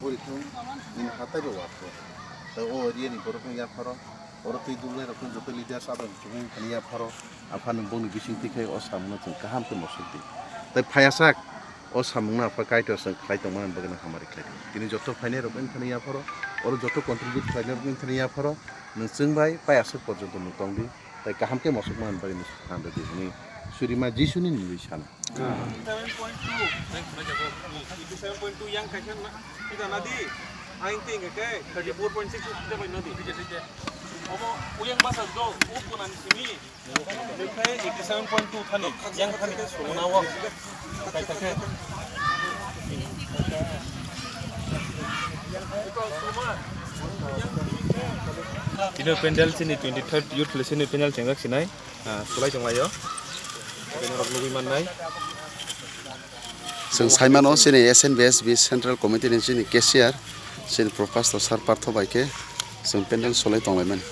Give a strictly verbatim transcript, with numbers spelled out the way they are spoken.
Bori thung, nini hatai bo watho. Tei o area ni borok no yapharo, oro twi dulnai rok no joto leaders abo chubui thani yapharo, aphano bongni bising twi khai o samung no chwng kaham khe mosok di. Tei phaiyasak o samung no apha Kaitor chwng khlai tongmani bagwi no hamari khlai di. Tini joto phainai rok no thani yapharo, oro joto contribute khlainai rok no thani yapharo, nwng chwng bai paiyasak porjonto nwng tong di. Tei kaham khe mosok mani bagwi nwng hamari di hwnwi Surima Jisuni nungwi sana. Seven point two. Eighty seven point two yang kaisa na, kita nadi. Aing ting ke thirty four point six kita bai nadi. Omo uyang basa do, upo nani simi. Eighty seven point two thani, yang thani, sona wa. Tino pendel sini twenty third youth festival ni pendel chengjak sinai. Ah, sulai tonglaio. Bini rok nugui mannai. Chwng saimano chini S N B S B Central Committee ni chini cashier, chini Professor Sir Partho bai khe chwng pendel solai tonglaimani.